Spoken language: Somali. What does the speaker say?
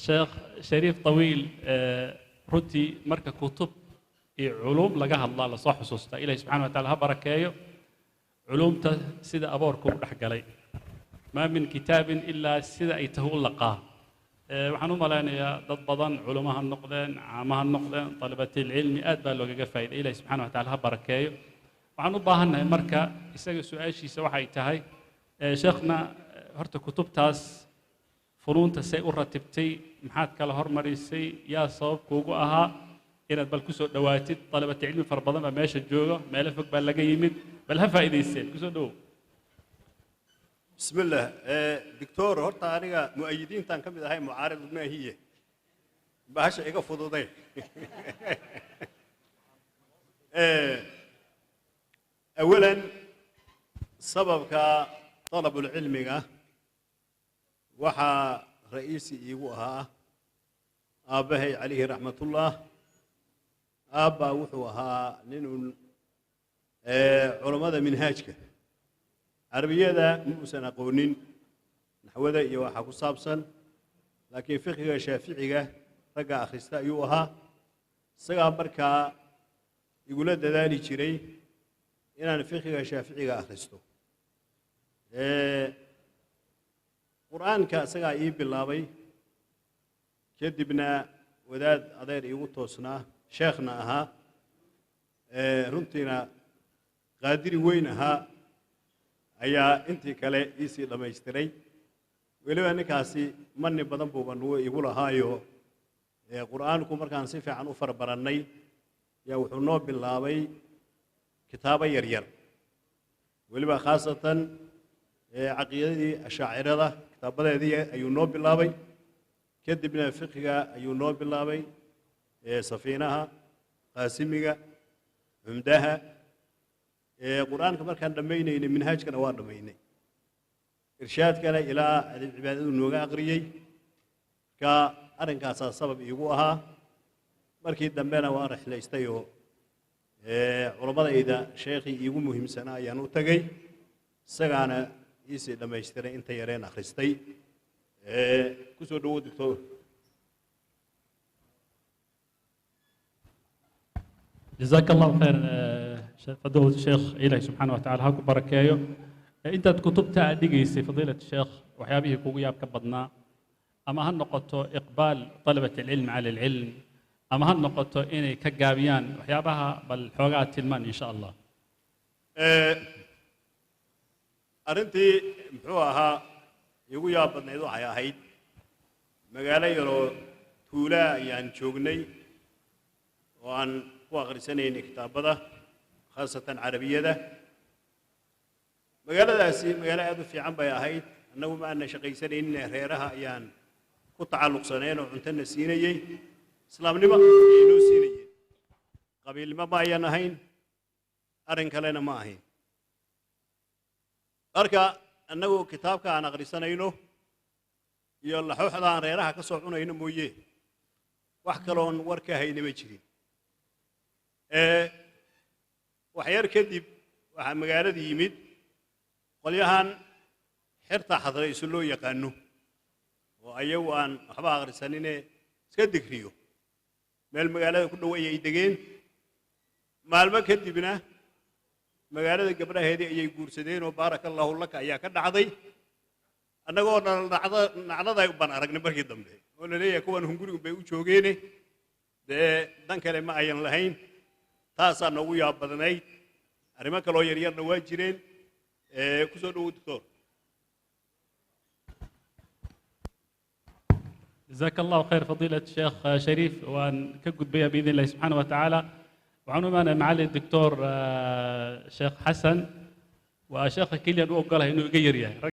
Sheekh Shariif Tawiil, runtii marka kutub iyo culuum laga hadlaa lasoo xusuustaa. Ilahi subxana wa taala ha barakeeyo culuumta sida aboorka u dhex galay, maa min kitaabin ilaa sida ay tahu u laqaa. Waxaan u malaynayaa dad badan, culamo ha noqdeen, caamo ha noqdeen, dalabatilcilmi, aad baa loogaga faa'iday. Ilahi subxana wa taala ha barakeeyo. Waxaan u baahannahay marka isaga su-aashiisa waxay tahay, sheekhna, horta kutubtaas funuunta say u ratibtay, maxaad kala hormarisay, yaa sabab kuugu ahaa inaad bal kusoo dhowaatid? Dalabati cilmi fara badan baa meesha jooga, meelo fog baa laga yimid, bal ha faa'iidaysteen. Kusoo dhowow. بسم الله. دكتور، horta aniga mu'ayidiintan ka mid ahay, mucaarid maahiye, bahasha iga fududay. Awalan, sababka talabulcilmiga waxaa ra'iisi iigu ahaa aabbahay calayhi raxmatullah. Aabbaa wuxuu ahaa ninun culammada minhaajka carabiyada ma uusan aqoonin, naxwada iyo waxaa ku saabsan, laakiin fiqhiga shaaficiga ragga akhrista ayuu ahaa. Isagaa markaa igula dadaali jiray inaan fiqhiga shaaficiga akhristo. Qur'aanka isagaa ii bilaabay, kadibna wadaad adeer iigu toosnaa, sheekhna ahaa, runtiina qaadiri weyn ahaa, ayaa intii kale iisii dhammaystiray. Weliba ninkaasi mani badan buuba nugu igu lahaayo. Qur'aanku markaan si fiican u farbarannay yaa wuxuu noo bilaabay kitaabo yaryar, weliba khaasatan caqiidadii ashaacirada kitaabadeedii ayuu noo bilaabay, kadibna fiqiga ayuu noo bilaabay, safiinaha, qaasimiga, cumdaha. Qur'aanka markaan dhammaynaynay minhaajkana waa dhammaynay, irshaadkana ilaa cibaadadu nooga aqriyey. Marka arrinkaasaa sabab iigu ahaa. Markii dambena waan rixlaystay oo culammadayda sheekhii iigu muhiimsanaa ayaan u tagay, isagaana iisii dhammaystiray inta yareen akhristay. Ku soo dhowo, doctor. جزاك الله خير فضيلة الشيخ، إلهي سبحانه وتعالى ha ku barakeeyo. Intaad kutubta aad dhigaysay, fadiilat sheekh, waxyaabihii kugu yaabka badnaa, ama ha noqoto iqbaal طلبة العلم على العلم, ama ha noqoto inay ka gaabiyaan waxyaabaha, bal xoogaa tilmaan in sha Allah. Arrintii muxuu ahaa iigu yaab badnayd waxay ahayd magaalo yaroo tuulaa ayaan joognay oo aan ku akhrisanaynay kitaabada, khaasatan carabiyada. Magaaladaasi magaalo aad u fiican bay ahayd. Annagu ma aanan shaqaysanaynin, reeraha ayaan ku tacalluqsanayn oo cuntona siinayey, islaamnimo ayay noo siinayeen, qabiilnimo ma ayan ahayn, arrin kalena ma ahayn. Marka annagu kitaabka aan akhrisanayno iyo laxooxda aan reeraha ka soo cunayno mooye, wax kaloon war ka hayna ma jirin. Waxyar kadib waxaa magaalada yimid qolyahan xerta xadrayso loo yaqaano, oo ayagu aan waxba akhrisanine iska digriyo. Meel magaalada ku dhow ayay degeen. Maalmo kadibna magaalada gabdhaheedii ayay guursadeen, oo baaraka allahu laka ayaa ka dhacday. Annagoo nacdada baan aragnay markii dambe oo la leeyahay kuwan hungurigun bay u joogeene, dee dan kale ma ayan lahayn. Taasaa noogu yaab badnayd. Arrimo kaloo yaryarna waa jireen. Ku soo dhowow, doctor. جزاك الله خير فضيلة الشيخ شريف، وأن كقد بإذن الله سبحانه وتعالى. وعنوان معالي الدكتور شيخ حسن وشيخ كيليان وقالها إنه يغير.